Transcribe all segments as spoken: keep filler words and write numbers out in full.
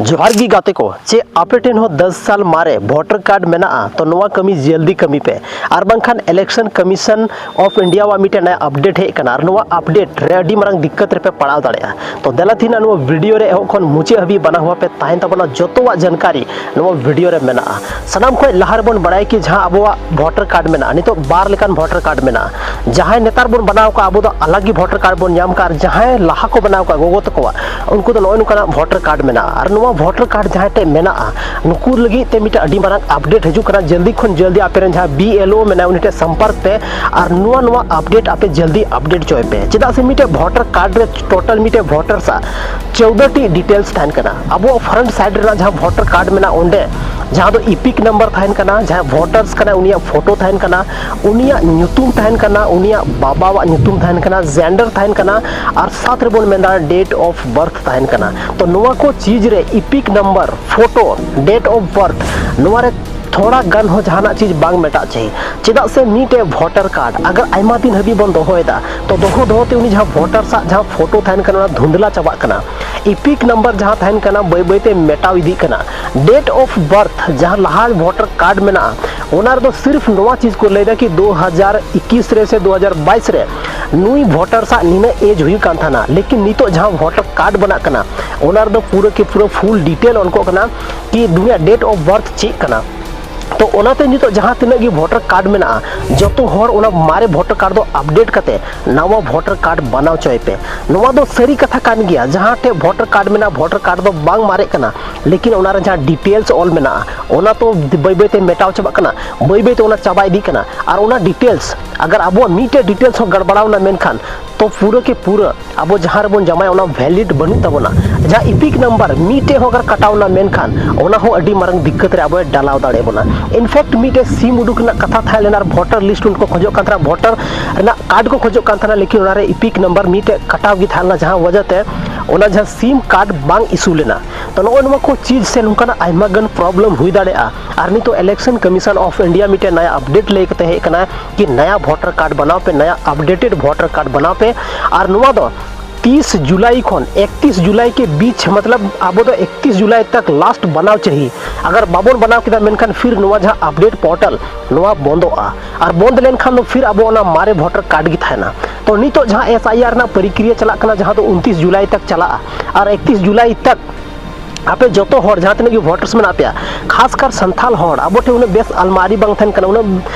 ᱡᱚᱦᱟᱨ ᱜᱮ ᱜᱟᱛᱮ ᱠᱚ, ᱪᱮᱫ ᱟᱯᱮ ᱴᱷᱮᱱ ᱦᱚᱸ ᱫᱚᱥ ᱥᱟᱞ ᱢᱟᱨᱮ ᱵᱷᱳᱴᱟᱨ ᱠᱟᱨᱰ ᱢᱮᱱᱟᱜᱼᱟ? ᱛᱚ ᱱᱚᱣᱟ ᱠᱟᱹᱢᱤ ᱡᱚᱞᱫᱤ ᱠᱟᱹᱢᱤ ᱯᱮ, ᱟᱨ ᱵᱟᱝᱠᱷᱟᱱ ᱤᱞᱮᱠᱥᱚᱱ ᱠᱚᱢᱤᱥᱚᱱ ᱚᱯᱷ ᱤᱱᱰᱤᱭᱟ ᱣᱟᱜ ᱢᱤᱫᱴᱮᱱ ᱱᱟᱭᱟ ᱟᱯᱰᱮᱴ ᱦᱮᱡ ᱟᱠᱟᱱᱟ, ᱟᱨ ᱱᱚᱣᱟ ᱟᱯᱰᱮᱴ ᱨᱮ ᱟᱹᱰᱤ ᱢᱟᱨᱟᱝ ᱫᱤᱠᱠᱟᱛ ᱨᱮᱯᱮ ᱯᱟᱲᱟᱣ ᱫᱟᱲᱮᱭᱟᱜᱼᱟ᱾ ᱛᱚ ᱫᱮᱞᱟ ᱛᱮᱦᱮᱧ ᱱᱚᱣᱟ ᱵᱷᱤᱰᱤᱭᱳ ᱨᱮ ᱮᱦᱚᱵ ᱠᱷᱚᱱ ᱢᱩᱪᱟᱹᱫ ᱦᱟᱹᱵᱤᱡ ᱵᱟᱱᱟ ᱦᱚᱲ ᱯᱮ ᱛᱟᱦᱮᱱ ᱛᱟᱵᱚᱱᱟ, ᱡᱚᱛᱚᱣᱟᱜ ᱡᱟᱱᱠᱟᱨᱤ ᱱᱚᱣᱟ ᱵᱷᱤᱰᱤᱭᱳ ᱨᱮ ᱢᱮᱱᱟᱜᱼᱟ᱾ ᱥᱟᱱᱟᱢ ᱠᱷᱚᱱ ᱞᱟᱦᱟ ᱨᱮᱵᱚᱱ ᱵᱟᱲᱟᱭᱟ ᱠᱤ ᱡᱟᱦᱟᱸ ᱟᱵᱚᱣᱟᱜ ᱵᱷᱳᱴᱟᱨ ᱠᱟᱨᱰ ᱢᱮᱱᱟᱜᱼᱟ, ᱱᱤᱛᱚᱜ ᱵᱟᱨ ᱞᱮᱠᱟᱱ ᱵᱷᱳᱴᱟᱨ ᱠᱟᱨᱰ ᱢᱮᱱᱟᱜᱼᱟ᱾ ᱡᱟᱦᱟᱸᱭ ᱱᱮᱛᱟᱨ ᱵᱚᱱ ᱵᱮᱱᱟᱣ ᱠᱟᱜᱼᱟ, ᱟᱵᱚ ᱫᱚ ᱟᱞᱟᱜᱽ ᱜᱮ ᱵᱷᱳᱴᱟᱨ ᱠᱟᱨᱰ ᱵᱚᱱ ᱧᱟᱢ ᱠᱟᱜᱼᱟ, ᱟᱨ ᱡᱟᱦᱟᱸᱭ ᱞᱟᱦᱟ ᱠᱚ ᱵᱮᱱᱟᱣ ᱠᱟᱜᱼᱟ ᱜᱚᱜᱚ ᱛᱟᱠᱚᱣᱟᱜ, ᱩᱱᱠᱩ ᱫᱚ ᱱᱚᱜᱼᱚᱭ ᱱᱚᱝᱠᱟᱱᱟᱜ ᱵᱷᱳᱴᱟᱨ ᱠᱟᱨᱰ ᱢᱮᱱᱟᱜᱼᱟ᱾ ᱟᱨ ᱱᱚᱣᱟ ᱵᱷᱳᱴᱟᱨ ᱠᱟᱨᱰ ᱡᱟᱦᱟᱸᱭ ᱴᱷᱮᱡ ᱢᱮᱱᱟᱜᱼᱟ, ᱱᱩᱠᱩ ᱞᱟᱹᱜᱤᱫ ᱛᱮ ᱢᱤᱫᱴᱮᱱ ᱟᱹᱰᱤ ᱢᱟᱨᱟᱝ ᱟᱯᱰᱮᱴ ᱦᱤᱡᱩᱜ ᱠᱟᱱᱟ᱾ ᱡᱚᱞᱫᱤ ᱠᱷᱚᱱ ᱡᱚᱞᱫᱤ ᱟᱯᱮ ᱨᱮᱱ ᱡᱟᱦᱟᱸ ᱵᱤ ᱮᱞ ᱳ ᱢᱮᱱᱟᱭᱟ, ᱩᱱᱤ ᱴᱷᱮᱡ ᱥᱚᱢᱯᱚᱨᱠ ᱯᱮ, ᱟᱨ ᱱᱚᱣᱟ, ᱱᱚᱣᱟ ᱟᱯᱰᱮᱴ ᱟᱯᱮ ᱡᱚᱞᱫᱤ ᱟᱯᱰᱮᱴ ᱦᱚᱪᱚᱭ ᱯᱮ᱾ ᱪᱮᱫᱟᱜ ᱥᱮ ᱢᱤᱫᱴᱮᱡ ᱵᱷᱳᱴᱟᱨ ᱠᱟᱨᱰ ᱨᱮ ᱴᱳᱴᱟᱞ ᱢᱤᱫᱴᱮᱡ ᱵᱷᱳᱴᱟᱨ ᱥᱟᱜ ᱪᱳᱫᱫᱳ ᱴᱤ ᱰᱤᱴᱮᱞᱥ ᱛᱟᱦᱮᱱ ᱠᱟᱱᱟ᱾ ᱟᱵᱚᱣᱟᱜ ᱯᱷᱨᱚᱱᱴ ᱥᱟᱭᱤᱰ ᱨᱮᱱᱟᱜ ᱡᱟᱦᱟᱸ ᱵᱷᱳᱴᱟᱨ ᱠᱟᱨᱰ ᱢᱮᱱᱟᱜᱼᱟ, ᱚᱸᱰᱮ ᱡᱟᱦᱟᱸ ᱫᱚ ᱤᱯᱤᱠ ᱱᱟᱢᱵᱟᱨ ᱛᱟᱦᱮᱱ ᱠᱟᱱᱟ, ᱡᱟᱦᱟᱸᱭ ᱵᱷᱳᱴᱟᱨᱥ ᱠᱟᱱᱟᱭ, ᱩᱱᱤᱭᱟᱜ ᱯᱷᱳᱴᱳ ᱛᱟᱦᱮᱱ ᱠᱟᱱᱟ, ᱩᱱᱤᱭᱟᱜ ᱧᱩᱛᱩᱢ ᱛᱟᱦᱮᱱ ᱠᱟᱱᱟ, ᱩᱱᱤᱭᱟᱜ ᱵᱟᱵᱟᱣᱟᱜ ᱧᱩᱛᱩᱢ ᱛᱟᱦᱮᱱ ᱠᱟᱱᱟ, ᱡᱮᱱᱰᱟᱨ ᱛᱟᱦᱮᱱ ᱠᱟᱱᱟ, ᱟᱨ ᱥᱟᱛ ᱨᱮᱵᱚᱱ ᱢᱮᱱᱫᱟ ᱰᱮᱴ ᱚᱯᱷ ᱵᱟᱨᱛᱷ ᱛᱟᱦᱮᱱ ᱠᱟᱱᱟ᱾ ᱛᱚ ᱱᱚᱣᱟ ᱠᱚ ᱪᱤᱡᱽ ᱨᱮ EPIC number, photo, date of birth, ᱱᱚᱣᱟ ᱨᱮ ᱛᱷᱚᱲᱟ ᱜᱟᱱ ᱦᱚᱸ ᱡᱟᱦᱟᱱᱟᱜ ᱪᱤᱡᱽ ᱵᱟᱝ ᱢᱮᱴᱟᱜ ᱪᱟᱹᱦᱤ᱾ ᱪᱮᱫᱟᱜ ᱥᱮ ᱢᱤᱫᱴᱮᱡ ᱵᱷᱳᱴᱟᱨ ᱠᱟᱨᱰ ᱟᱜᱟᱨ ᱟᱭᱢᱟ ᱫᱤᱱ ᱦᱟᱹᱵᱤᱡ ᱵᱚᱱ ᱫᱚᱦᱚᱭᱮᱫᱟ, ᱛᱚ ᱫᱚᱦᱚ ᱫᱚᱦᱚ ᱛᱮ ᱩᱱᱤ ᱡᱟᱦᱟᱸ ᱵᱷᱳᱴᱟᱨ ᱥᱟᱜ ᱡᱟᱦᱟᱸ ᱯᱷᱳᱴᱳ ᱛᱟᱦᱮᱱ ᱠᱟᱱᱟ, ᱚᱱᱟ ᱫᱷᱩᱸᱫᱽᱞᱟ ᱪᱟᱵᱟᱜ ᱠᱟᱱᱟ᱾ ᱤᱯᱤᱠ ᱱᱟᱢᱵᱟᱨ ᱡᱟᱦᱟᱸ ᱛᱟᱦᱮᱱ ᱠᱟᱱᱟ, ᱵᱟᱹᱭ ᱵᱟᱹᱭ ᱛᱮ ᱢᱮᱴᱟᱣ ᱤᱫᱤᱜ ᱠᱟᱱᱟ᱾ ᱰᱮᱴ ᱚᱯᱷ ᱵᱟᱨᱛᱷ, ᱡᱟᱦᱟᱸ ᱞᱟᱦᱟ ᱵᱷᱳᱴᱟᱨ ᱠᱟᱨᱰ ᱢᱮᱱᱟᱜᱼᱟ, ᱚᱱᱟ ᱨᱮᱫᱚ ᱥᱤᱨᱯᱷ ᱱᱚᱣᱟ ᱪᱤᱡᱽ ᱠᱚ ᱞᱟᱹᱭᱫᱟ ᱠᱤ ᱫᱩ ᱦᱟᱡᱟᱨ ᱤᱠᱤᱥ ᱨᱮ ᱥᱮ ᱫᱩ ᱦᱟᱡᱟᱨ ᱵᱟᱭᱤᱥ ᱨᱮ ᱱᱩᱭ ᱵᱷᱳᱴᱟᱨ ᱥᱟᱜ ᱱᱤᱱᱟᱹᱜ ᱮᱡᱽ ᱦᱩᱭᱩᱜ ᱠᱟᱱ ᱛᱟᱦᱮᱱᱟ, ᱞᱮᱠᱤᱱ ᱱᱤᱛᱚᱜ ᱡᱟᱦᱟᱸ ᱵᱷᱳᱴᱟᱨ ᱠᱟᱨᱰ ᱵᱮᱱᱟᱜ ᱠᱟᱱᱟ, ᱚᱱᱟ ᱨᱮᱫᱚ ᱯᱩᱨᱟᱹ ᱠᱤ ᱯᱩᱨᱟᱹ ᱯᱷᱩᱞ ᱰᱤᱴᱮᱞ ᱚᱞ ᱠᱚᱜ ᱠᱟᱱᱟ ᱠᱤ ᱱᱩᱭᱟᱜ ᱰᱮᱴ ᱚᱯᱷ ᱵᱟᱨᱛᱷ ᱪᱮᱫ ᱠᱟᱱᱟ᱾ ᱛᱚ ᱚᱱᱟᱛᱮ ᱱᱤᱛᱚᱜ ᱡᱟᱦᱟᱸ ᱛᱤᱱᱟᱹᱜ ᱜᱮ ᱵᱷᱳᱴᱟᱨ ᱠᱟᱨᱰ ᱢᱮᱱᱟᱜᱼᱟ, ᱡᱚᱛᱚ ᱦᱚᱲ ᱚᱱᱟ ᱢᱟᱨᱮ ᱵᱷᱳᱴᱟᱨ ᱠᱟᱨᱰ ᱫᱚ ᱟᱯᱰᱮᱴ ᱠᱟᱛᱮ ᱱᱟᱣᱟ ᱵᱷᱳᱴᱟᱨ ᱠᱟᱨᱰ ᱵᱮᱱᱟᱣ ᱦᱚᱪᱚᱭ ᱯᱮ᱾ ᱱᱚᱣᱟ ᱫᱚ ᱥᱟᱹᱨᱤ ᱠᱟᱛᱷᱟ ᱠᱟᱱ ᱜᱮᱭᱟ, ᱡᱟᱦᱟᱸ ᱴᱷᱮᱡ ᱵᱷᱳᱴᱟᱨ ᱠᱟᱨᱰ ᱢᱮᱱᱟᱜᱼᱟ, ᱵᱷᱳᱴᱟᱨ ᱠᱟᱨᱰ ᱫᱚ ᱵᱟᱝ ᱢᱟᱨᱮᱜ ᱠᱟᱱᱟ, ᱞᱮᱠᱤᱱ ᱚᱱᱟ ᱨᱮ ᱡᱟᱦᱟᱸ ᱰᱤᱴᱮᱞᱥ ᱚᱞ ᱢᱮᱱᱟᱜᱼᱟ, ᱚᱱᱟ ᱛᱚ ᱵᱟᱹᱭ ᱵᱟᱹᱭ ᱛᱮ ᱢᱮᱴᱟᱣ ᱪᱟᱵᱟᱜ ᱠᱟᱱᱟ, ᱵᱟᱹᱭ ᱵᱟᱹᱭ ᱛᱮ ᱚᱱᱟ ᱪᱟᱵᱟ ᱤᱫᱤᱜ ᱠᱟᱱᱟ᱾ ᱟᱨ ᱚᱱᱟ ᱰᱤᱴᱮᱞᱥ ᱟᱜᱟᱨ ᱟᱵᱚᱣᱟᱜ ᱢᱤᱫᱴᱮᱡ ᱰᱤᱴᱮᱞᱥ ᱦᱚᱸ ᱜᱟᱲᱵᱟᱲᱟᱣ ᱮᱱᱟ, ᱢᱮᱱᱠᱷᱟᱱ ᱛᱚ ᱯᱩᱨᱟᱹ ᱠᱮ ᱯᱩᱨᱟᱹ ᱟᱵᱚ ᱡᱟᱦᱟᱸ ᱨᱮᱵᱚᱱ ᱡᱟᱢᱟᱭᱟ, ᱚᱱᱟ ᱵᱷᱮᱞᱤᱰ ᱵᱟᱹᱱᱩᱜ ᱛᱟᱵᱚᱱᱟ᱾ ᱡᱟᱦᱟᱸ ᱤᱯᱤᱠ ᱱᱟᱢᱵᱟᱨ ᱢᱤᱫᱴᱮᱡ ᱦᱚᱸ ᱟᱜᱟᱨ ᱠᱟᱴᱟᱣ ᱮᱱᱟ, ᱢᱮᱱᱠᱷᱟᱱ ᱚᱱᱟ ᱦᱚᱸ ᱟᱹᱰᱤ ᱢᱟᱨᱟᱝ ᱫᱤᱠᱠᱟᱛ ᱨᱮ ᱟᱵᱚᱭ ᱰᱟᱞᱟᱣ ᱫᱟᱲᱮ ᱵᱚᱱᱟ᱾ ᱤᱱᱯᱷᱮᱠᱴ ᱢᱤᱫᱴᱮᱡ ᱥᱤᱢ ᱩᱰᱩᱠ ᱨᱮᱱᱟᱜ ᱠᱟᱛᱷᱟ ᱛᱟᱦᱮᱸ ᱞᱮᱱᱟ, ᱟᱨ ᱵᱷᱳᱴᱟᱨ ᱞᱤᱥᱴ ᱩᱱᱠᱩ ᱠᱷᱚᱡᱚᱜ ᱠᱟᱱ ᱛᱟᱦᱮᱱᱟ, ᱵᱷᱳᱴᱟᱨ ᱨᱮᱱᱟᱜ ᱠᱟᱨᱰ ᱠᱚ ᱠᱷᱚᱡᱚᱜ ᱠᱟᱱ ᱛᱟᱦᱮᱱᱟ, ᱞᱮᱠᱤᱱ ᱚᱱᱟᱨᱮ ᱤᱯᱤᱠ ᱱᱟᱢᱵᱟᱨ ᱢᱤᱫᱴᱮᱡ ᱠᱟᱴᱟᱣ ᱜᱮ ᱛᱟᱦᱮᱸ ᱞᱮᱱᱟ, ᱡᱟᱦᱟᱸ ᱣᱟᱡᱟ ᱛᱮ ᱚᱱᱟ ᱡᱟᱦᱟᱸ ᱥᱤᱢ ᱠᱟᱨᱰ ᱵᱟᱝ ᱤᱥᱩ ᱞᱮᱱᱟ᱾ ᱛᱚ ᱱᱚᱜᱼᱚᱭ ᱱᱚᱣᱟ ᱠᱚ ᱪᱤᱡᱽ ᱥᱮ ᱱᱚᱝᱠᱟᱱᱟᱜ ᱟᱭᱢᱟ ᱜᱟᱱ ᱯᱨᱚᱵᱞᱮᱢ ᱦᱩᱭ ᱫᱟᱲᱮᱭᱟᱜᱼᱟ᱾ ᱟᱨ ᱱᱤᱛᱚᱜ ᱤᱞᱮᱠᱥᱚᱱ ᱠᱚᱢᱤᱥᱚᱱ ᱚᱯᱷ ᱤᱱᱰᱤᱭᱟ ᱢᱤᱫᱴᱮᱱ ᱱᱟᱭᱟ ᱟᱯᱰᱮᱴ ᱞᱟᱹᱭ ᱠᱟᱛᱮ ᱦᱮᱡ ᱟᱠᱟᱱᱟ ᱠᱤ ᱱᱟᱭᱟ ᱵᱷᱳᱴᱟᱨ ᱠᱟᱨᱰ ᱵᱟᱱᱟᱣ ᱯᱮ, ᱱᱟᱭᱟ ᱟᱯᱰᱮᱴᱮᱰ ᱵᱷᱳᱴᱟᱨ ᱠᱟᱨᱰ ᱵᱟᱱᱟᱣ ᱯᱮ᱾ ᱟᱨ ᱱᱚᱣᱟ ᱫᱚ तीस जुलाई ᱠᱷᱚᱱ ᱤᱠᱛᱤᱥ ᱡᱩᱞᱟᱭ ᱠᱮ ᱵᱤᱪ, ᱢᱚᱛᱞᱚᱵ ᱟᱵᱚ ᱫᱚ ᱤᱠᱛᱤᱥ ᱡᱩᱞᱟᱭ ᱛᱟᱠ ᱞᱟᱥᱴ ᱵᱟᱱᱟᱣ ᱪᱟᱹᱦᱤ᱾ ᱟᱜᱟᱨ ᱵᱟᱵᱚᱱ ᱵᱟᱱᱟᱣ ᱠᱮᱫᱟ, ᱢᱮᱱᱠᱷᱟᱱ ᱯᱷᱤᱨ ᱱᱚᱣᱟ ᱡᱟᱦᱟᱸ ᱟᱯᱰᱮᱴ ᱯᱳᱨᱴᱟᱞ, ᱱᱚᱣᱟ ᱵᱚᱱᱫᱚᱜᱼᱟ᱾ ᱟᱨ ᱵᱚᱱᱫ ᱞᱮᱱᱠᱷᱟᱱ ᱫᱚ ᱯᱷᱤᱨ ᱟᱵᱚ ᱚᱱᱟ ᱢᱟᱨᱮ ᱵᱷᱳᱴᱟᱨ ᱠᱟᱨᱰ ᱜᱮ ᱛᱟᱦᱮᱱᱟ᱾ ᱛᱚ ᱱᱤᱛᱚᱜ ᱡᱟᱦᱟᱸ ᱮᱥ ᱟᱭ ᱟᱨ ᱨᱮᱱᱟᱜ ᱯᱨᱚᱠᱨᱤᱭᱟ ᱪᱟᱞᱟᱜ ᱠᱟᱱᱟ, ᱡᱟᱦᱟᱸ ᱫᱚ ᱩᱱᱛᱤᱥ ᱡᱩᱞᱟᱭ ᱛᱟᱠ ᱪᱟᱞᱟᱜᱼᱟ, ᱟᱨ ᱤᱠᱛᱤᱥ ᱡᱩᱞᱟᱭ ᱛᱟᱠ ᱟᱯᱮ ᱡᱚᱛᱚ ᱦᱚᱲ ᱡᱟᱦᱟᱸ ᱛᱤᱱᱟᱹᱜ ᱜᱮ ᱵᱷᱳᱴᱟᱨᱥ ᱢᱮᱱᱟᱜ ᱯᱮᱭᱟ, ᱠᱷᱟᱥ ᱠᱟᱨ ᱥᱟᱱᱛᱟᱞ ᱦᱚᱲ, ᱟᱵᱚ ᱴᱷᱮᱱ ᱩᱱᱟᱹᱜ ᱵᱮᱥ ᱟᱞᱢᱟᱨᱤ ᱵᱟᱝ ᱛᱟᱦᱮᱱ ᱠᱟᱱᱟ, ᱩᱱᱟᱹᱜ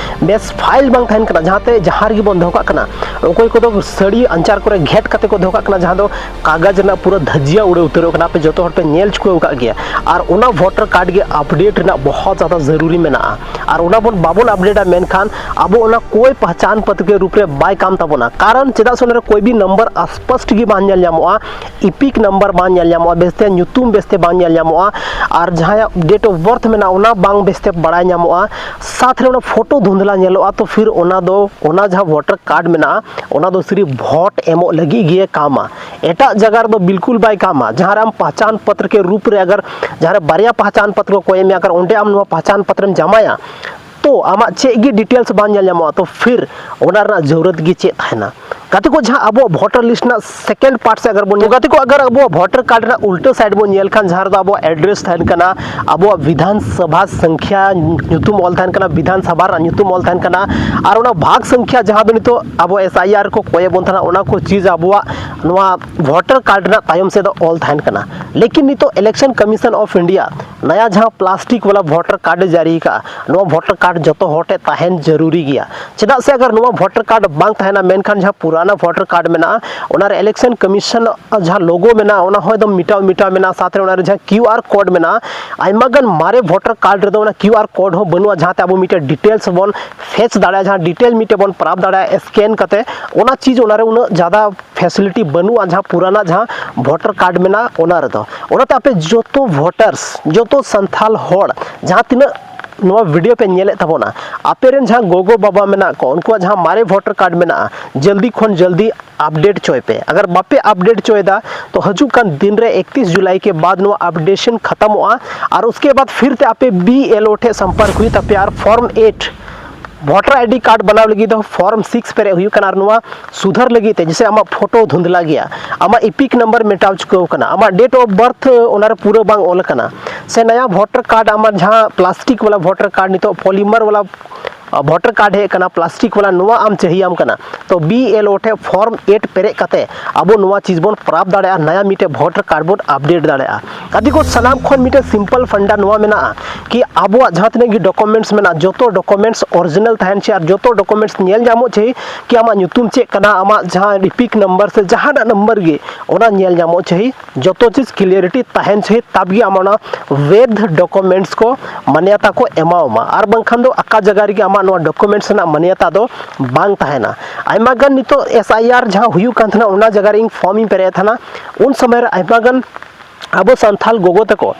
ᱵᱮᱥ ᱯᱷᱟᱭᱤᱞ ᱵᱟᱝ ᱛᱟᱦᱮᱱ ᱠᱟᱱᱟ, ᱡᱟᱦᱟᱸᱛᱮ ᱡᱟᱦᱟᱸ ᱨᱮᱜᱮ ᱵᱚᱱ ᱫᱚᱦᱚ ᱠᱟᱜ ᱠᱟᱱᱟ᱾ ᱚᱠᱚᱭ ᱠᱚᱫᱚ ᱥᱟᱹᱲᱤ ᱟᱧᱪᱟᱨ ᱠᱚᱨᱮ ᱜᱷᱮᱴ ᱠᱟᱛᱮ ᱠᱚ ᱫᱚᱦᱚ ᱠᱟᱜ ᱠᱟᱱᱟ, ᱡᱟᱦᱟᱸ ᱫᱚ ᱠᱟᱜᱚᱡᱽ ᱨᱮᱱᱟᱜ ᱯᱩᱨᱟᱹ ᱫᱷᱟᱹᱡᱤᱭᱟ ᱩᱲᱟᱹ ᱩᱛᱟᱹᱨᱚᱜ ᱠᱟᱱᱟ᱾ ᱟᱯᱮ ᱡᱚᱛᱚ ᱦᱚᱲ ᱯᱮ ᱧᱮᱞ ᱪᱩᱠᱟᱹᱣ ᱟᱠᱟᱫ ᱜᱮᱭᱟ᱾ ᱟᱨ ᱚᱱᱟ ᱵᱷᱳᱴᱟᱨ ᱠᱟᱨᱰ ᱜᱮ ᱟᱯᱰᱮᱴ ᱨᱮᱱᱟᱜ ᱵᱚᱦᱚᱛ ᱡᱟᱫᱟ ᱡᱟᱹᱨᱩᱨᱤ ᱢᱮᱱᱟᱜᱼᱟ᱾ ᱟᱨ ᱚᱱᱟ ᱵᱚᱱ, ᱵᱟᱵᱚᱱ ᱟᱯᱰᱮᱴᱟ, ᱢᱮᱱᱠᱷᱟᱱ ᱟᱵᱚ ᱚᱱᱟ ᱠᱳᱭ ᱯᱟᱦᱪᱟᱱ ᱯᱚᱛᱨᱚ ᱠᱮ ᱨᱩᱯ ᱨᱮ ᱵᱟᱭ ᱠᱟᱢ ᱛᱟᱵᱚᱱᱟ᱾ ᱠᱟᱨᱚᱱ ᱪᱮᱫᱟᱜ ᱥᱮ ᱚᱱᱟ ᱨᱮ ᱠᱳᱭ ᱵᱤ ᱱᱟᱢᱵᱟᱨ ᱥᱯᱚᱥᱴ ᱜᱮ ᱵᱟᱝ ᱧᱮᱞ ᱧᱟᱢᱚᱜᱼᱟ, ᱤᱯᱤᱠ ᱱᱟᱢᱵᱟᱨ ᱵᱟᱝ ᱧᱮᱞ ᱧᱟᱢᱚᱜᱼᱟ, ᱵᱮᱥᱛᱮ ᱧᱩᱛᱩᱢ ᱵᱮᱥᱛᱮ ᱵᱟᱝ ᱧᱮᱞ ᱧᱟᱢᱚᱜᱼᱟ᱾ ᱟᱨ ᱡᱟᱦᱟᱸᱭᱟᱜ date of birth ᱢᱮᱱᱟᱜᱼᱟ, ᱚᱱᱟ ᱵᱟᱝ ᱵᱮᱥᱛᱮ ᱵᱟᱲᱟᱭ ᱧᱟᱢᱚᱜᱼᱟ᱾ ᱥᱟᱛ ᱨᱮ ᱚᱱᱟ ᱯᱷᱳᱴᱳ ᱫᱷᱩᱸᱫᱷᱞᱟ ᱧᱮᱞᱚᱜᱼᱟ᱾ ᱛᱚ ᱯᱷᱤᱨ ᱚᱱᱟ ᱫᱚ, ᱚᱱᱟ ᱡᱟᱦᱟᱸ ᱵᱷᱳᱴᱟᱨ ᱠᱟᱨᱰ ᱢᱮᱱᱟᱜᱼᱟ, ᱚᱱᱟ ᱫᱚ ᱥᱤᱨᱤᱯ ᱵᱷᱳᱴ ᱮᱢᱚᱜ ᱞᱟᱹᱜᱤᱫ ᱜᱮ ᱠᱟᱢᱟ᱾ ᱮᱴᱟᱜ ᱡᱟᱭᱜᱟ ᱨᱮᱫᱚ ᱵᱤᱞᱠᱩᱞ ᱵᱟᱭ ᱠᱟᱢᱟ᱾ ᱡᱟᱦᱟᱸ ᱨᱮ ᱟᱢ ᱯᱟᱦᱪᱟᱱ ᱯᱚᱛᱨᱚ ᱠᱮ ᱨᱩᱯ ᱨᱮ ᱟᱜᱟᱨ ᱡᱟᱦᱟᱸ ᱨᱮ ᱵᱟᱨᱭᱟ ᱯᱟᱦᱪᱟᱱ ᱯᱚᱛᱨᱚ ᱠᱚ ᱮᱢ ᱢᱮᱭᱟ, ᱟᱜᱟᱨ ᱚᱸᱰᱮ ᱟᱢ ᱱᱚᱣᱟ ᱯᱟᱦᱪᱟᱱ ᱯᱚᱛᱨᱚᱢ ᱡᱟᱢᱟᱭᱟ, ᱛᱚ ᱟᱢᱟᱜ ᱪᱮᱫ ᱜᱮ ᱰᱤᱴᱮᱞᱥ ᱵᱟᱝ ᱧᱮᱞ ᱧᱟᱢᱚᱜᱼᱟ᱾ ᱛᱚ ᱯᱷᱤᱨ ᱚᱱᱟ ᱨᱮᱱᱟᱜ ᱡᱟᱹᱨᱩᱨᱟᱛ ᱜᱮ ᱪᱮᱫ ᱛᱟᱦᱮᱱᱟ? ᱜᱟᱛᱮ ᱠᱚ, ᱡᱟᱦᱟᱸ ᱟᱵᱚᱣᱟᱜ ᱵᱷᱳᱴᱟᱨ ᱞᱤᱥᱴ ᱨᱮᱱᱟᱜ ᱥᱮᱠᱮᱱᱰ ᱯᱟᱨᱴ ᱥᱮᱫ ᱟᱜᱟᱨ ᱵᱚᱱ, ᱛᱚ ᱜᱟᱛᱮ ᱠᱚ, ᱟᱜᱟᱨ ᱟᱵᱚᱣᱟᱜ ᱵᱷᱳᱴᱟᱨ ᱠᱟᱨᱰ ᱨᱮᱱᱟᱜ ᱩᱞᱴᱟᱹ ᱥᱟᱭᱤᱰ ᱵᱚᱱ ᱧᱮᱞ ᱠᱷᱟᱱ, ᱡᱟᱦᱟᱸ ᱨᱮᱫᱚ ᱟᱵᱚᱣᱟᱜ ᱮᱰᱨᱮᱥ ᱛᱟᱦᱮᱱ ᱠᱟᱱᱟ, ᱟᱵᱚᱣᱟᱜ ᱵᱤᱫᱷᱟᱱ ᱥᱚᱵᱷᱟ ᱥᱚᱝᱠᱷᱭᱟ ᱧᱩᱛᱩᱢ ᱚᱞ ᱛᱟᱦᱮᱱ ᱠᱟᱱᱟ, ᱵᱤᱫᱷᱟᱱ ᱥᱚᱵᱷᱟ ᱨᱮᱱᱟᱜ ᱧᱩᱛᱩᱢ ᱚᱞ ᱛᱟᱦᱮᱱ ᱠᱟᱱᱟ, ᱟᱨ ᱚᱱᱟ ᱵᱷᱟᱜᱽ ᱥᱚᱝᱠᱷᱭᱟ ᱡᱟᱦᱟᱸ ᱫᱚ ᱱᱤᱛᱚᱜ ᱟᱵᱚ ᱮᱥ ᱟᱭ ᱟᱨ ᱠᱚ ᱠᱚᱭᱮ ᱵᱚᱱ ᱛᱟᱦᱮᱱᱟ, ᱚᱱᱟ ᱠᱚ ᱪᱤᱡᱽ ᱟᱵᱚᱣᱟᱜ ᱱᱚᱣᱟ ᱵᱷᱳᱴᱟᱨ ᱠᱟᱨᱰ ᱨᱮᱱᱟᱜ ᱛᱟᱭᱚᱢ ᱥᱮᱫ ᱫᱚ ᱚᱞ ᱛᱟᱦᱮᱱ ᱠᱟᱱᱟ᱾ ᱞᱮᱠᱤᱱ ᱱᱤᱛᱚᱜ ᱤᱞᱮᱠᱥᱚᱱ ᱠᱚᱢᱤᱥᱚᱱ ᱚᱯᱷ ᱤᱱᱰᱤᱭᱟ ᱱᱟᱭᱟ ᱡᱟᱦᱟᱸ ᱯᱞᱟᱥᱴᱤᱠ ᱣᱟᱞᱟ ᱵᱷᱳᱴᱟᱨ ᱠᱟᱨᱰ ᱮ ᱡᱟᱹᱨᱤ ᱟᱠᱟᱫᱼᱟ, ᱱᱚᱣᱟ ᱵᱷᱳᱴᱟᱨ ᱠᱟᱨᱰ ᱡᱚᱛᱚ ᱦᱚᱲ ᱴᱷᱮᱱ ᱛᱟᱦᱮᱱ ᱡᱟᱹᱨᱩᱨᱤ ᱜᱮᱭᱟ᱾ ᱪᱮᱫᱟᱜ ᱥᱮ ᱟᱜᱟᱨ ᱱᱚᱣᱟ ᱵᱷᱳᱴᱟᱨ ᱠᱟᱨᱰ ᱵᱟᱝ ᱛᱟᱦᱮᱱᱟ, ᱢᱮᱱᱠᱷᱟᱱ ᱡᱟᱦᱟᱸ ᱯᱩᱨᱟᱱᱟ ᱵᱷᱳᱴᱟᱨ ᱠᱟᱨᱰ ᱢᱮᱱᱟᱜᱼᱟ, ᱚᱱᱟ ᱨᱮ ᱤᱞᱮᱠᱥᱚᱱ ᱠᱚᱢᱤᱥᱚᱱ ᱡᱟᱦᱟᱸ ᱞᱳᱜᱳ ᱢᱮᱱᱟᱜᱼᱟ, ᱚᱱᱟ ᱦᱚᱸ ᱮᱠᱫᱚᱢ ᱢᱮᱴᱟᱣ ᱢᱮᱴᱟᱣ ᱢᱮᱱᱟᱜᱼᱟ᱾ ᱥᱟᱶᱛᱮ ᱚᱱᱟ ᱨᱮ ᱡᱟᱦᱟᱸ ᱠᱤᱭᱩ ᱟᱨ ᱠᱳᱰ ᱢᱮᱱᱟᱜᱼᱟ, ᱟᱭᱢᱟ ᱜᱟᱱ ᱢᱟᱨᱮ ᱵᱷᱳᱴᱟᱨ ᱠᱟᱨᱰ ᱨᱮᱫᱚ ᱚᱱᱟ ᱠᱤᱭᱩ ᱟᱨ ᱠᱳᱰ ᱦᱚᱸ ᱵᱟᱹᱱᱩᱜᱼᱟ, ᱡᱟᱦᱟᱸᱛᱮ ᱟᱵᱚ ᱢᱤᱫᱴᱮᱱ ᱰᱤᱴᱮᱞᱥ ᱵᱚᱱ ᱯᱷᱮᱪ ᱫᱟᱲᱮᱭᱟᱜᱼᱟ, ᱡᱟᱦᱟᱸ ᱰᱤᱴᱮᱞ ᱢᱤᱫᱴᱮᱱ ᱵᱚᱱ ᱯᱨᱟᱯ ᱫᱟᱲᱮᱭᱟᱜᱼᱟ ᱥᱠᱮᱱ ᱠᱟᱛᱮ᱾ ᱚᱱᱟ ᱪᱤᱡᱽ ᱚᱱᱟ ᱨᱮ ᱩᱱᱟᱹᱜ ᱡᱟᱫᱟ ᱯᱷᱮᱥᱤᱞᱤᱴᱤ ᱵᱟᱹᱱᱩᱜᱼᱟ, ᱡᱟᱦᱟᱸ ᱯᱩᱨᱟᱱᱟ ᱡᱟᱦᱟᱸ ᱵᱷᱳᱴᱟᱨ ᱠᱟᱨᱰ ᱢᱮᱱᱟᱜᱼᱟ, ᱚᱱᱟ ᱨᱮᱫᱚ᱾ ᱚᱱᱟᱛᱮ ᱟᱯᱮ ᱡᱚᱛᱚ ᱵᱷᱳᱴᱟᱨᱥ, ᱡᱚᱛᱚ ᱥᱟᱱᱛᱷᱟᱞ ᱦᱚᱲ, ᱡᱟᱦᱟᱸ ᱛᱤᱱᱟᱹᱜ ᱱᱚᱣᱟ ᱵᱷᱤᱰᱤᱭᱳ ᱯᱮ ᱧᱮᱞᱮᱫ ᱛᱟᱵᱚᱱᱟ, ᱟᱯᱮ ᱨᱮᱱ ᱡᱟᱦᱟᱸ ᱜᱚᱜᱚ ᱵᱟᱵᱟ ᱢᱮᱱᱟᱜ ᱠᱚ, ᱩᱱᱠᱩᱣᱟᱜ ᱡᱟᱦᱟᱸ ᱢᱟᱨᱮ ᱵᱷᱳᱴᱟᱨ ᱠᱟᱨᱰ ᱢᱮᱱᱟᱜᱼᱟ, ᱡᱚᱞᱫᱤ ᱠᱷᱚᱱ ᱡᱚᱞᱫᱤ ᱟᱯᱰᱮᱴ ᱦᱚᱪᱚᱭ ᱯᱮ᱾ ᱟᱜᱟᱨ ᱵᱟᱯᱮ ᱟᱯᱰᱮᱴ ᱦᱚᱪᱚᱭᱮᱫᱟ, ᱛᱚ ᱦᱤᱡᱩᱜ ᱠᱟᱱ ᱫᱤᱱ ᱨᱮ ᱤᱠᱛᱤᱥ ᱡᱩᱞᱟᱭ ᱠᱮ ᱵᱟᱫ ᱱᱚᱣᱟ ᱟᱯᱰᱮᱥᱚᱱ ᱠᱷᱟᱛᱟᱢᱚᱜᱼᱟ᱾ ᱟᱨ ᱩᱥᱠᱮ ᱵᱟᱫ ᱯᱷᱤᱨ ᱛᱮ ᱟᱯᱮ ᱵᱤ ᱮᱞ ᱳ ᱴᱷᱮᱱ ᱥᱚᱢᱯᱚᱨᱠ ᱦᱩᱭᱩᱜ ᱛᱟᱯᱮᱭᱟ ᱟᱨ form eight voter ID card ᱵᱮᱱᱟᱣ ᱞᱟᱹᱜᱤᱫ ᱫᱚ ᱯᱷᱚᱨᱢ ᱥᱤᱠᱥ ᱯᱮᱨᱮᱡ ᱦᱩᱭᱩᱜ ᱠᱟᱱᱟ᱾ ᱟᱨ ᱱᱚᱣᱟ ᱥᱩᱫᱷᱟᱹᱨ ᱞᱟᱹᱜᱤᱫ ᱛᱮ, ᱡᱮᱭᱥᱮ ᱟᱢᱟᱜ ᱯᱷᱳᱴᱳ ᱫᱷᱩᱸᱫᱽᱞᱟ ᱜᱮᱭᱟ, ᱟᱢᱟᱜ ᱤᱯᱤᱠ ᱱᱟᱢᱵᱟᱨ ᱢᱮᱴᱟᱣ ᱪᱩᱠᱟᱹᱣ ᱠᱟᱱᱟ, ᱟᱢᱟᱜ ᱰᱮᱴ ᱚᱯᱷ ᱵᱟᱨᱛᱷ ᱚᱱᱟᱨᱮ ᱯᱩᱨᱟᱹ ᱵᱟᱝ ᱚᱞ ᱟᱠᱟᱱᱟ, ᱥᱮ ᱱᱟᱭᱟ ᱵᱷᱳᱴᱟᱨ ᱠᱟᱨᱰ, ᱟᱢᱟᱜ ᱡᱟᱦᱟᱸ ᱯᱞᱟᱥᱴᱤᱠ ᱵᱟᱞᱟ ᱵᱷᱳᱴᱟᱨ ᱠᱟᱨᱰ, ᱱᱤᱛᱚᱜ ᱯᱚᱞᱤᱢᱟᱨ ᱵᱟᱞᱟ ᱵᱷᱳᱴᱟᱨ ᱠᱟᱨᱰ ᱦᱮᱡ ᱟᱠᱟᱱᱟ, ᱯᱞᱟᱥᱴᱤᱠ ᱵᱟᱞᱟ, ᱱᱚᱣᱟ ᱟᱢ ᱪᱟᱹᱦᱤᱭᱟᱢ ᱠᱟᱱᱟ, ᱛᱚ ᱵᱤ ᱮᱞ ᱳ ᱴᱷᱮᱱ ᱯᱷᱚᱨᱢ ᱮᱭᱤᱴ ᱯᱮᱨᱮᱡ ᱠᱟᱛᱮ ᱟᱵᱚ ᱱᱚᱣᱟ ᱪᱤᱡᱽ ᱵᱚᱱ ᱯᱨᱟᱯ ᱫᱟᱲᱮᱭᱟᱜᱼᱟ, ᱱᱟᱭᱟ ᱢᱤᱫᱴᱮᱡ ᱵᱷᱳᱴᱟᱨ ᱠᱟᱨᱰ ᱵᱚᱱ ᱟᱯᱰᱮᱴ ᱫᱟᱲᱮᱭᱟᱜᱼᱟ᱾ ᱜᱟᱛᱮ ᱠᱚ, ᱥᱟᱱᱟᱢ ᱠᱷᱚᱱ ᱢᱤᱫᱴᱮᱡ ᱥᱤᱢᱯᱚᱞ ᱯᱷᱟᱱᱰᱟ ᱱᱚᱣᱟ ᱢᱮᱱᱟᱜᱼᱟ ᱠᱤ ᱟᱵᱚᱣᱟᱜ ᱡᱟᱦᱟᱸ ᱛᱤᱱᱟᱹᱜ ᱜᱮ ᱰᱚᱠᱩᱢᱮᱱᱴᱥ ᱢᱮᱱᱟᱜᱼᱟ, ᱡᱚᱛᱚ ᱰᱚᱠᱩᱢᱮᱱᱴᱥ ᱚᱨᱤᱡᱤᱱᱟᱞ ᱛᱟᱦᱮᱱ ᱪᱟᱹᱦᱤ ᱟᱨ ᱡᱚᱛᱚ ᱰᱚᱠᱩᱢᱮᱱᱴᱥ ᱧᱮᱞ ᱧᱟᱢᱚᱜ ᱪᱟᱹᱦᱤ ᱠᱤ ᱟᱢᱟᱜ ᱧᱩᱛᱩᱢ ᱪᱮᱫ ᱠᱟᱱᱟ, ᱟᱢᱟᱜ ᱡᱟᱦᱟᱸ ᱤᱯᱤᱠ ᱱᱟᱢᱵᱟᱨ ᱥᱮ ᱡᱟᱦᱟᱱᱟᱜ ᱱᱟᱢᱵᱟᱨ ᱜᱮ, ᱚᱱᱟ ᱧᱮᱞ ᱧᱟᱢᱚᱜ ᱪᱟᱹᱦᱤ, ᱡᱚᱛᱚ ᱪᱤᱡᱽ ᱠᱞᱤᱭᱟᱨᱤᱴᱤ ᱛᱟᱦᱮᱱ ᱪᱟᱹᱦᱤ, ᱛᱟᱵ ᱜᱮ ᱟᱢ ᱚᱱᱟ ᱵᱮᱫᱷ ᱰᱚᱠᱩᱢᱮᱱᱴᱥ ᱠᱚ ᱢᱟᱱᱭᱟᱛᱟ ᱠᱚ ᱮᱢᱟᱣᱟᱢᱟ᱾ ᱟᱨ ᱵᱟᱝᱠᱷᱟᱱ ᱫᱚ ᱟᱠᱟ ᱡᱟᱭᱜᱟ ᱨᱮᱜᱮ ᱟᱢᱟᱜ ᱱᱚᱣᱟ ᱰᱚᱠᱩᱢᱮᱱᱴᱥ ᱨᱮᱱᱟᱜ ᱢᱟᱱᱭᱟᱛᱟ ᱫᱚ ᱵᱟᱝ ᱛᱟᱦᱮᱱᱟ᱾ ᱟᱭᱢᱟ ᱜᱟᱱ ᱱᱤᱛᱚᱜ ᱮᱥ ᱟᱭ ᱟᱨ ᱡᱟᱦᱟᱸ ᱦᱩᱭᱩᱜ ᱠᱟᱱ ᱛᱟᱦᱮᱱᱟ, ᱚᱱᱟ ᱡᱟᱭᱜᱟ ᱨᱮ ᱤᱧ ᱯᱷᱚᱨᱢ ᱤᱧ ᱯᱮᱨᱮᱡ ᱮᱫ ᱛᱟᱦᱮᱱᱟ, ᱩᱱ ᱥᱚᱢᱚᱭ ᱨᱮ ᱟᱭᱢᱟ ᱜᱟᱱ ᱟᱵᱚ ᱥᱟᱱᱛᱷᱟᱞ ᱜᱚᱜᱚ ᱛᱟᱠᱚ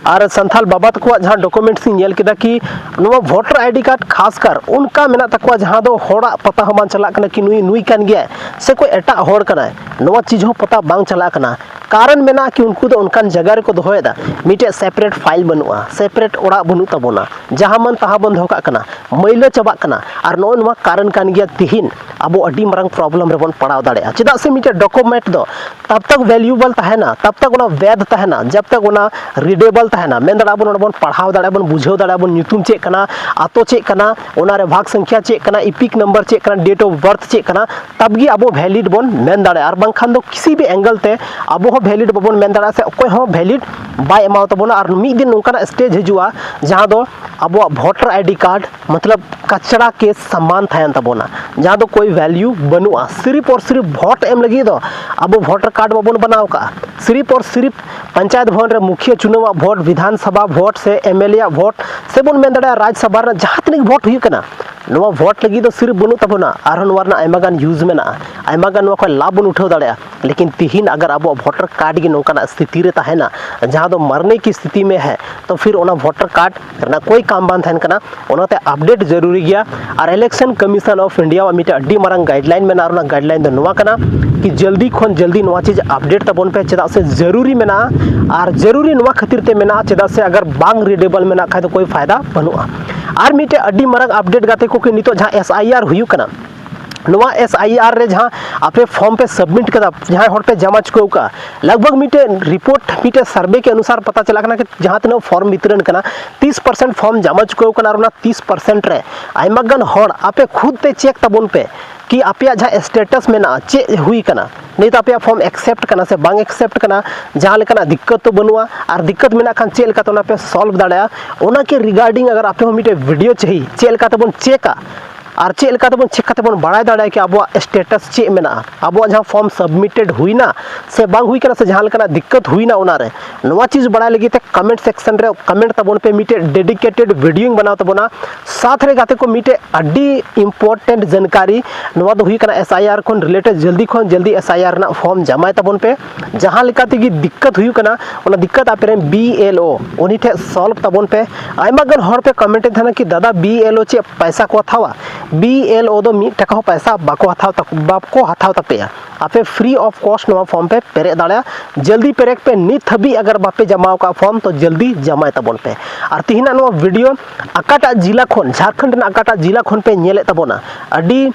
ᱟᱨ ᱥᱟᱱᱛᱷᱟᱞ ᱵᱟᱵᱟ ᱛᱟᱠᱚᱣᱟᱜ ᱡᱟᱦᱟᱸ ᱰᱚᱠᱩᱢᱮᱱᱴᱥ ᱤᱧ ᱧᱮᱞ ᱠᱮᱫᱟ ᱠᱤ ᱱᱚᱣᱟ ᱵᱷᱳᱴᱟᱨ ᱟᱭᱰᱤ ᱠᱟᱨᱰ ᱠᱷᱟᱥ ᱠᱟᱨ ᱚᱱᱠᱟ ᱢᱮᱱᱟᱜ ᱛᱟᱠᱚᱣᱟ ᱡᱟᱦᱟᱸ ᱫᱚ ᱦᱚᱲᱟᱜ ᱯᱟᱛᱟ ᱦᱚᱸ ᱵᱟᱝ ᱪᱟᱞᱟᱜ ᱠᱟᱱᱟ ᱠᱤ ᱱᱩᱭ ᱱᱩᱭ ᱠᱟᱱ ᱜᱮᱭᱟᱭ ᱥᱮ ᱚᱠᱚᱭ ᱮᱴᱟᱜ ᱦᱚᱲ ᱠᱟᱱᱟᱭ, ᱱᱚᱣᱟ ᱪᱤᱡᱽ ᱦᱚᱸ ᱯᱟᱛᱟ ᱵᱟᱝ ᱪᱟᱞᱟᱜ ᱠᱟᱱᱟ᱾ ᱠᱟᱨᱚᱱ ᱢᱮᱱᱟᱜᱼᱟ ᱠᱤ ᱩᱱᱠᱩ ᱫᱚ ᱚᱱᱠᱟᱱ ᱡᱟᱭᱜᱟ ᱨᱮᱠᱚ ᱫᱚᱦᱚᱭᱮᱫᱟ, ᱢᱤᱫᱴᱮᱡ ᱥᱮᱯᱟᱨᱮᱴ ᱯᱷᱟᱭᱤᱞ ᱵᱟᱹᱱᱩᱜᱼᱟ, ᱥᱮᱯᱟᱨᱮᱴ ᱚᱲᱟᱜ ᱵᱟᱹᱱᱩᱜ ᱛᱟᱵᱚᱱᱟ, ᱡᱟᱦᱟᱸ ᱢᱟᱱ ᱛᱟᱦᱟᱸ ᱵᱚᱱ ᱫᱚᱦᱚ ᱠᱟᱜ ᱠᱟᱱᱟ, ᱢᱟᱹᱭᱞᱟᱹ ᱪᱟᱵᱟᱜ ᱠᱟᱱᱟ᱾ ᱟᱨ ᱱᱚᱜᱼᱚ ᱱᱚᱣᱟ ᱠᱟᱨᱚᱱ ᱠᱟᱱ ᱜᱮᱭᱟ ᱛᱤᱦᱤᱧ ᱟᱵᱚ ᱟᱹᱰᱤ ᱢᱟᱨᱟᱝ ᱯᱨᱚᱵᱞᱮᱢ ᱨᱮᱵᱚᱱ ᱯᱟᱲᱟᱣ ᱫᱟᱲᱮᱭᱟᱜᱼᱟ᱾ ᱪᱮᱫᱟᱜ ᱥᱮ ᱢᱤᱫᱴᱮᱡ ᱰᱚᱠᱩᱢᱮᱱᱴ ᱫᱚ ᱛᱟᱵ ᱛᱟᱠ ᱵᱷᱮᱞᱩᱭᱮᱵᱚᱞ ᱛᱟᱦᱮᱱᱟ, ᱛᱟᱵ ᱛᱟᱠ ᱚᱱᱟ ᱵᱮᱫᱷ ᱛᱟᱦᱮᱱᱟ, ᱡᱟᱵ ᱛᱟᱠ ᱚᱱᱟ ᱨᱤᱰᱮᱵᱚᱞ ᱛᱟᱦᱮᱱᱟ, ᱢᱮᱱ ᱫᱟᱲᱮᱭᱟᱜᱼᱟ ᱵᱚᱱ, ᱚᱸᱰᱮ ᱵᱚᱱ ᱯᱟᱲᱦᱟᱣ ᱫᱟᱲᱮᱭᱟᱜᱼᱟ ᱵᱚᱱ, ᱵᱩᱡᱷᱟᱹᱣ ᱫᱟᱲᱮᱭᱟᱜᱼᱟ ᱵᱚᱱ, ᱧᱩᱛᱩᱢ ᱪᱮᱫ ᱠᱟᱱᱟ, ᱟᱛᱳ ᱪᱮᱫ ᱠᱟᱱᱟ, ᱚᱱᱟ ᱨᱮ ᱵᱷᱟᱜᱽ ᱥᱚᱝᱠᱷᱭᱟ ᱪᱮᱫ ᱠᱟᱱᱟ, ᱤᱯᱤᱠ ᱱᱟᱢᱵᱟᱨ ᱪᱮᱫ ᱠᱟᱱᱟ, ᱰᱮᱴ ᱚᱯᱷ ᱵᱟᱨᱛᱷ ᱪᱮᱫ ᱠᱟᱱᱟ, ᱛᱟᱵ ᱜᱮ ᱟᱵᱚ ᱵᱷᱮᱞᱤᱰ ᱵᱚᱱ ᱢᱮᱱ ᱫᱟᱲᱮᱭᱟᱜᱼᱟ᱾ ᱟᱨ ᱵᱟᱝᱠᱷᱟᱱ ᱫᱚ ᱠᱤᱥᱤ ᱵᱷᱤ ᱮᱝᱜᱮᱞ ᱛᱮ ᱟᱵᱚ ᱦᱚᱸ ᱵᱷᱮᱞᱤᱰ ᱵᱟᱵᱚᱱ ᱢᱮᱱ ᱫᱟᱲᱮᱭᱟᱜᱼᱟ ᱥᱮ ᱚᱠᱚᱭ ᱦᱚᱸ ᱵᱷᱮᱞᱤᱰ ᱵᱟᱭ ᱮᱢᱟᱣ ᱛᱟᱵᱚᱱᱟ᱾ ᱟᱨ ᱢᱤᱫ ᱫᱤᱱ ᱱᱚᱝᱠᱟᱱᱟᱜ ᱥᱴᱮᱡᱽ ᱦᱤᱡᱩᱜᱼᱟ ᱡᱟᱦᱟᱸ ᱫᱚ ᱟᱵᱚᱣᱟᱜ ᱵᱷᱳᱴᱟᱨ ᱟᱭᱰᱤ ᱠᱟᱨᱰ ᱢᱚᱛᱞᱚᱵ ᱠᱟᱪᱲᱟ ᱠᱮ ᱥᱟᱢᱟᱱ ᱛᱟᱦᱮᱱ ᱛᱟᱵᱚᱱᱟ, ᱡᱟᱦᱟᱸ ᱫᱚ ᱠᱳᱭ ᱵᱷᱮᱞᱭᱩ ᱵᱟᱹᱱᱩᱜᱼᱟ᱾ ᱥᱤᱨᱤᱯ ᱚᱨ ᱥᱤᱨᱤᱯ ᱵᱷᱳᱴ ᱮᱢ ᱞᱟᱹᱜᱤᱫ ᱫᱚ ᱟᱵᱚ ᱵᱷᱳᱴᱟᱨ ᱠᱟᱨᱰ ᱵᱟᱵᱚᱱ ᱵᱮᱱᱟᱣ ᱠᱟᱜᱼᱟ᱾ ᱥᱤᱨᱤᱯ ᱚᱨ ᱥᱤᱨᱤᱯ ᱯᱚᱧᱪᱟᱭᱮᱛ ᱵᱷᱚᱵᱚᱱ ᱨᱮ ᱢᱩᱠᱷᱤᱭᱟᱹ ᱪᱩᱱᱟᱹᱣᱟᱜ ᱵᱷᱳᱴ, ᱵᱤᱫᱷᱟᱱ ᱥᱚᱵᱷᱟ ᱵᱷᱳᱴ ᱥᱮ ᱮᱢ ᱮᱞ ᱮ ᱟᱜ ᱵᱷᱳᱴ ᱥᱮ ᱵᱚᱱ ᱢᱮᱱ ᱫᱟᱲᱮᱭᱟᱜᱼᱟ ᱨᱟᱡᱽ ᱥᱚᱵᱷᱟ ᱨᱮᱱᱟᱜ ᱡᱟᱦᱟᱸ ᱛᱤᱱᱟᱹᱜ ᱵᱷᱳᱴ ᱦᱩᱭᱩᱜ ᱠᱟᱱᱟ, ᱱᱚᱣᱟ ᱵᱷᱳᱴ ᱞᱟᱹᱜᱤᱫ ᱫᱚ ᱥᱤᱨᱤᱯ ᱵᱟᱹᱱᱩᱜ ᱛᱟᱵᱚᱱᱟ, ᱟᱨᱦᱚᱸ ᱱᱚᱣᱟ ᱨᱮᱱᱟᱜ ᱟᱭᱢᱟ ᱜᱟᱱ ᱤᱭᱩᱡᱽ ᱢᱮᱱᱟᱜᱼᱟ, ᱟᱭᱢᱟ ᱜᱟᱱ ᱱᱚᱣᱟ ᱠᱷᱚᱱ ᱞᱟᱵᱷ ᱵᱚᱱ ᱩᱴᱷᱟᱹᱣ ᱫᱟᱲᱮᱭᱟᱜᱼᱟ᱾ ᱞᱮᱠᱤᱱ ᱛᱤᱦᱤᱧ ᱟᱜᱟᱨ ᱟᱵᱚᱣᱟᱜ ᱵᱷᱳᱴᱟᱨ ᱠᱟᱨᱰ ᱜᱮ ᱱᱚᱝᱠᱟᱱᱟᱜ ᱥᱛᱷᱤᱛᱤ ᱨᱮ ᱛᱟᱦᱮᱱᱟ, ᱡᱟᱦᱟᱸ ᱫᱚ ᱢᱟᱨᱱᱮ ᱠᱤ ᱥᱛᱷᱤᱛᱤ ᱢᱮ ᱦᱮ, ᱛᱚ ᱯᱷᱤᱨ ᱚᱱᱟ ᱵᱷᱳᱴᱟᱨ ᱠᱟᱨᱰ ᱨᱮᱱᱟᱜ ᱠᱳᱭ ᱠᱟᱢ ᱵᱟᱝ ᱛᱟᱦᱮᱱ ᱠᱟᱱᱟ᱾ ᱚᱱᱟᱛᱮ ᱟᱯᱰᱮᱴ ᱡᱟᱹᱨᱩᱨᱤ ᱜᱮᱭᱟ᱾ ᱟᱨ ᱤᱞᱮᱠᱥᱚᱱ ᱠᱚᱢᱤᱥᱚᱱ ᱚᱯᱷ ᱤᱱᱰᱤᱭᱟ ᱟᱜ ᱢᱤᱫᱴᱮᱱ ᱟᱹᱰᱤ ᱢᱟᱨᱟᱝ ᱜᱟᱭᱤᱰᱞᱟᱭᱤᱱ ᱢᱮᱱᱟᱜᱼᱟ, ᱟᱨ ᱚᱱᱟ ᱜᱟᱭᱤᱰᱞᱟᱭᱤᱱ ᱫᱚ ᱱᱚᱣᱟ ᱠᱟᱱᱟ ᱠᱤ ᱡᱚᱞᱫᱤ ᱠᱷᱚᱱ ᱡᱚᱞᱫᱤ ᱱᱚᱣᱟ ᱪᱤᱡᱽ ᱟᱯᱰᱮᱴ ᱛᱟᱵᱚᱱ ᱯᱮ, ᱪᱮᱫᱟᱜ ᱥᱮ ᱡᱟᱹᱨᱩᱨᱤ ᱢᱮᱱᱟᱜᱼᱟ᱾ ᱟᱨ ᱡᱟᱹᱨᱩᱨᱤ ᱱᱚᱣᱟ ᱠᱷᱟᱹᱛᱤᱨ ᱛᱮ ᱢᱮᱱᱟᱜᱼᱟ, ᱪᱮᱫᱟᱜ ᱥᱮ ᱟᱜᱟᱨ ᱵᱟᱝ ᱨᱤᱰᱮᱵᱚᱞ ᱢᱮᱱᱟᱜ ᱠᱷᱟᱡ ᱫᱚ ᱠᱳᱭ ᱯᱷᱟᱭᱫᱟ ᱵᱟᱹᱱᱩᱜᱼᱟ᱾ ᱟᱨ ᱢᱤᱫᱴᱮᱡ ᱟᱹᱰᱤ ᱢᱟᱨᱟᱝ ᱟᱯᱰᱮᱴ ᱜᱟᱛᱮ ᱠᱚ ᱠᱤ ᱱᱤᱛᱚᱜ ᱡᱟᱦᱟᱸ ᱮᱥ ᱟᱭ ᱟᱨ ᱦᱩᱭᱩᱜ ᱠᱟᱱᱟ, ᱱᱚᱣᱟ ᱮᱥ ᱟᱭ ᱟᱨ ᱨᱮ ᱡᱟᱦᱟᱸ ᱟᱯᱮ ᱯᱷᱚᱨᱢ ᱯᱮ ᱥᱟᱵᱢᱤᱴ ᱠᱟᱫᱟ, ᱡᱟᱦᱟᱸᱭ ᱦᱚᱲ ᱯᱮ ᱡᱟᱢᱟ ᱪᱩᱠᱟᱹᱣ ᱠᱟᱜᱼᱟ, ᱞᱟᱜᱽ ᱵᱷᱟᱜᱽ ᱢᱤᱫᱴᱮᱡ ᱨᱤᱯᱳᱨᱴ, ᱢᱤᱫᱴᱮᱡ ᱥᱟᱨᱵᱷᱮ ᱠᱮ ᱚᱱᱩᱥᱟᱨ ᱯᱟᱛᱟ ᱪᱟᱞᱟᱜ ᱠᱟᱱᱟ ᱠᱤ ᱡᱟᱦᱟᱸ ᱛᱤᱱᱟᱹᱜ ᱯᱷᱚᱨᱢ ᱵᱤᱛᱨᱚᱱ ᱠᱟᱱᱟ, ᱛᱤᱥ ᱯᱟᱨᱥᱮᱱᱴ ᱯᱷᱚᱨᱢ ᱡᱟᱢᱟ ᱪᱩᱠᱟᱹᱣ ᱠᱟᱱᱟ, ᱟᱨ ᱚᱱᱟ ᱛᱤᱥ ᱯᱟᱨᱥᱮᱱᱴ ᱨᱮ ᱟᱭᱢᱟ ᱜᱟᱱ ᱦᱚᱲ ᱟᱯᱮ ᱠᱷᱩᱫ ᱛᱮ ᱪᱮᱠ ᱛᱟᱵᱚᱱ ᱯᱮ ᱠᱤ ᱟᱯᱮᱭᱟᱜ ᱡᱟᱦᱟᱸ ᱥᱴᱮᱴᱟᱥ ᱢᱮᱱᱟᱜᱼᱟ, ᱪᱮᱫ ᱦᱩᱭ ᱠᱟᱱᱟ᱾ ᱱᱤᱛ ᱟᱯᱮᱭᱟᱜ ᱯᱷᱚᱨᱢ ᱮᱠᱥᱮᱯᱴ ᱠᱟᱱᱟ ᱥᱮ ᱵᱟᱝ ᱮᱠᱥᱮᱯᱴ ᱠᱟᱱᱟ, ᱡᱟᱦᱟᱸ ᱞᱮᱠᱟᱱᱟᱜ ᱫᱤᱠᱠᱟᱛ ᱛᱚ ᱵᱟᱹᱱᱩᱜᱼᱟ, ᱟᱨ ᱫᱤᱠᱠᱟᱛ ᱢᱮᱱᱟᱜ ᱠᱷᱟᱱ ᱪᱮᱫ ᱞᱮᱠᱟᱛᱮ ᱚᱱᱟ ᱯᱮ ᱥᱚᱞᱵᱷ ᱫᱟᱲᱮᱭᱟᱜᱼᱟ, ᱚᱱᱟ ᱠᱮ ᱨᱤᱜᱟᱨᱰᱤᱝ ᱟᱜᱟᱨ ᱟᱯᱮ ᱦᱚᱸ ᱢᱤᱫᱴᱮᱡ ᱵᱷᱤᱰᱤᱭᱳ ᱪᱟᱹᱦᱤ, ᱪᱮᱫ ᱞᱮᱠᱟ ᱛᱮᱵᱚᱱ ᱪᱮᱠᱟ ᱟᱨ ᱪᱮᱫ ᱞᱮᱠᱟ ᱛᱮᱵᱚᱱ ᱪᱮᱠ ᱠᱟᱛᱮ ᱵᱚᱱ ᱵᱟᱲᱟᱭ ᱫᱟᱲᱮᱭᱟᱜᱼᱟ ᱠᱤ ᱟᱵᱚᱣᱟᱜ ᱥᱴᱮᱴᱟᱥ ᱪᱮᱫ ᱢᱮᱱᱟᱜᱼᱟ, ᱟᱵᱚᱣᱟᱜ ᱡᱟᱦᱟᱸ ᱯᱷᱚᱨᱢ ᱥᱟᱵᱢᱤᱴᱮᱰ ᱦᱩᱭᱱᱟ ᱥᱮ ᱵᱟᱝ ᱦᱩᱭ ᱠᱟᱱᱟ, ᱥᱮ ᱡᱟᱦᱟᱸ ᱞᱮᱠᱟᱱᱟᱜ ᱫᱤᱠᱠᱟᱛ ᱦᱩᱭᱱᱟ ᱚᱱᱟᱨᱮ, ᱱᱚᱣᱟ ᱪᱤᱡᱽ ᱵᱟᱲᱟᱭ ᱞᱟᱹᱜᱤᱫ ᱛᱮ ᱠᱚᱢᱮᱱᱴ ᱥᱮᱠᱥᱚᱱ ᱨᱮ ᱠᱚᱢᱮᱱᱴ ᱛᱟᱵᱚᱱ ᱯᱮ᱾ ᱢᱤᱫᱴᱮᱡ ᱰᱮᱰᱤᱠᱮᱴᱮᱰ ᱵᱷᱤᱰᱤᱭᱳᱧ ᱵᱮᱱᱟᱣ ᱛᱟᱵᱚᱱᱟ᱾ ᱥᱟᱛ ᱨᱮ ᱜᱟᱛᱮ ᱠᱚ ᱢᱤᱫᱴᱮᱡ ᱟᱹᱰᱤ ᱤᱢᱯᱚᱨᱴᱮᱱᱴ ᱡᱟᱱᱠᱟᱨᱤ, ᱱᱚᱣᱟ ᱫᱚ ᱦᱩᱭᱩᱜ ᱠᱟᱱᱟ ᱮᱥ ᱟᱭ ᱟᱨ ᱠᱷᱚᱱ ᱨᱤᱞᱮᱴᱮᱰ, ᱡᱚᱞᱫᱤ ᱠᱷᱚᱱ ᱡᱚᱞᱫᱤ ᱮᱥ ᱟᱭ ᱟᱨ ᱨᱮᱱᱟᱜ ᱯᱷᱚᱨᱢ ᱡᱟᱢᱟᱭ ᱛᱟᱵᱚᱱ ᱯᱮ᱾ ᱡᱟᱦᱟᱸ ᱞᱮᱠᱟ ᱛᱮᱜᱮ ᱫᱤᱠᱠᱟᱛ ᱦᱩᱭᱩᱜ ᱠᱟᱱᱟ, ᱚᱱᱟ ᱫᱤᱠᱠᱟᱛ ᱟᱯᱮ ᱨᱮᱱ ᱵᱤ ᱮᱞ ᱳ ᱩᱱᱤ ᱴᱷᱮᱡ ᱥᱚᱞᱵᱷ ᱛᱟᱵᱚᱱ ᱯᱮ᱾ ᱟᱭᱢᱟ ᱜᱟᱱ ᱦᱚᱲ ᱯᱮ ᱠᱚᱢᱮᱱᱴ ᱮᱫ ᱛᱟᱦᱮᱱᱟ ᱠᱤ ᱫᱟᱫᱟ ᱵᱤ ᱮᱞ ᱳ ᱪᱮᱫ ᱯᱚᱭᱥᱟ ᱠᱚ ᱦᱟᱛᱟᱣᱟ? ᱵᱤ ᱮᱞ ᱳ ᱫᱚ ᱢᱤᱫ ᱴᱟᱠᱟ ᱦᱚᱸ ᱯᱚᱭᱥᱟ ᱵᱟᱠᱚ ᱦᱟᱛᱟᱣ ᱛᱟᱠᱚ, ᱵᱟᱠᱚ ᱦᱟᱛᱟᱣ ᱛᱟᱯᱮᱭᱟ᱾ ᱟᱯᱮ ᱯᱷᱨᱤ ᱚᱯᱷ ᱠᱚᱥᱴ ᱱᱚᱣᱟ ᱯᱷᱚᱨᱢ ᱯᱮ ᱯᱮᱨᱮᱡ ᱫᱟᱲᱮᱭᱟᱜᱼᱟ᱾ ᱡᱚᱞᱫᱤ ᱯᱮᱨᱮᱡ ᱯᱮ, ᱱᱤᱛ ᱦᱟᱹᱵᱤᱡ ᱟᱜᱟᱨ ᱵᱟᱯᱮ ᱡᱟᱢᱟ ᱟᱠᱟᱫ ᱯᱷᱚᱨᱢ ᱛᱚ ᱡᱚᱞᱫᱤ ᱡᱟᱢᱟᱭ ᱛᱟᱵᱚᱱ ᱯᱮ᱾ ᱟᱨ ᱛᱤᱦᱤᱧᱟᱜ ᱱᱚᱣᱟ ᱵᱷᱤᱰᱤᱭᱳ ᱚᱠᱟᱴᱟᱜ ᱡᱮᱞᱟ ᱠᱷᱚᱱ, ᱡᱷᱟᱲᱠᱷᱚᱸᱰ ᱨᱮᱱᱟᱜ ᱚᱠᱟᱴᱟᱜ ᱡᱮᱞᱟ ᱠᱷᱚᱱ ᱯᱮ ᱧᱮᱞᱮᱫ ᱛᱟᱵᱚᱱᱟ, ᱟᱹᱰᱤ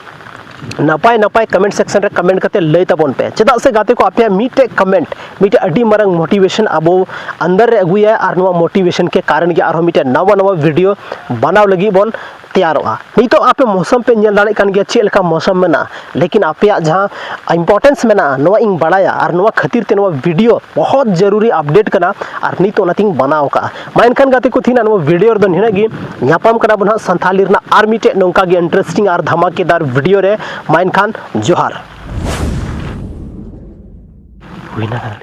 ᱱᱟᱯᱟᱭ ᱱᱟᱯᱟᱭ ᱠᱚᱢᱮᱱᱴ ᱥᱮᱠᱥᱚᱱ ᱨᱮ ᱠᱚᱢᱮᱱᱴ ᱠᱟᱛᱮ ᱞᱟᱹᱭ ᱛᱟᱵᱚᱱ ᱯᱮ᱾ ᱪᱮᱫᱟᱜ ᱥᱮ ᱜᱟᱛᱮ ᱠᱚ, ᱟᱯᱮᱭᱟᱜ ᱢᱤᱫᱴᱮᱡ ᱠᱚᱢᱮᱱᱴ ᱢᱤᱫᱴᱮᱡ ᱟᱹᱰᱤ ᱢᱟᱨᱟᱝ ᱢᱳᱴᱤᱵᱷᱮᱥᱚᱱ ᱟᱵᱚ ᱟᱱᱫᱟᱨ ᱨᱮ ᱟᱹᱜᱩᱭᱟ, ᱟᱨ ᱱᱚᱣᱟ ᱢᱳᱴᱤᱵᱷᱮᱥᱚᱱ ᱠᱮ ᱠᱟᱨᱚᱱ ᱜᱮ ᱟᱨᱦᱚᱸ ᱢᱤᱫᱴᱮᱡ ᱱᱟᱣᱟ ᱱᱟᱣᱟ ᱵᱷᱤᱰᱤᱭᱳ ᱵᱮᱱᱟᱣ ᱞᱟᱹᱜᱤᱫ ᱵᱚᱱ ᱛᱮᱭᱟᱨᱚᱜᱼᱟ᱾ ᱱᱤᱛᱚᱜ ᱟᱯᱮ ᱢᱳᱥᱚᱢ ᱯᱮ ᱧᱮᱞ ᱫᱟᱲᱮᱭᱟᱜ ᱠᱟᱱ ᱜᱮᱭᱟ ᱪᱮᱫ ᱞᱮᱠᱟ ᱢᱳᱥᱚᱢ ᱢᱮᱱᱟᱜᱼᱟ, ᱞᱮᱠᱤᱱ ᱟᱯᱮᱭᱟᱜ ᱡᱟᱦᱟᱸ ᱤᱢᱯᱚᱨᱴᱮᱱᱥ ᱢᱮᱱᱟᱜᱼᱟ ᱱᱚᱣᱟ ᱤᱧ ᱵᱟᱲᱟᱭᱟ, ᱟᱨ ᱱᱚᱣᱟ ᱠᱷᱟᱹᱛᱤᱨ ᱛᱮ ᱱᱚᱣᱟ ᱵᱷᱤᱰᱤᱭᱳ ᱵᱚᱦᱚᱛ ᱡᱟᱹᱨᱩᱨᱤ ᱟᱯᱰᱮᱴ ᱠᱟᱱᱟ, ᱟᱨ ᱱᱤᱛ ᱚᱱᱟᱛᱤᱧ ᱵᱮᱱᱟᱣ ᱠᱟᱜᱼᱟ᱾ ᱢᱟ ᱮᱱᱠᱷᱟᱱ ᱜᱟᱛᱮ ᱠᱚ, ᱛᱮᱦᱮᱧᱟᱜ ᱱᱚᱣᱟ ᱵᱷᱤᱰᱤᱭᱳ ᱨᱮᱫᱚ ᱱᱤᱱᱟᱹᱜ ᱜᱮ᱾ ᱧᱟᱯᱟᱢ ᱠᱟᱱᱟ ᱵᱚᱱ ᱦᱟᱸᱜ ᱥᱟᱱᱛᱷᱟᱞᱤ ᱨᱮᱱᱟᱜ ᱟᱨ ᱢᱤᱫᱴᱮᱡ ᱱᱚᱝᱠᱟ ᱜᱮ ᱤᱱᱴᱟᱨᱮᱥᱴᱤᱝ ᱟᱨ ᱫᱷᱟᱢᱟᱠᱮᱫᱟᱨ ᱵᱷᱤᱰᱤᱭᱳ ᱨᱮ᱾ ᱢᱟ ᱮᱱᱠᱷᱟᱱ ᱡᱚᱦᱟᱨ᱾ ᱦᱩᱭᱱᱟ᱾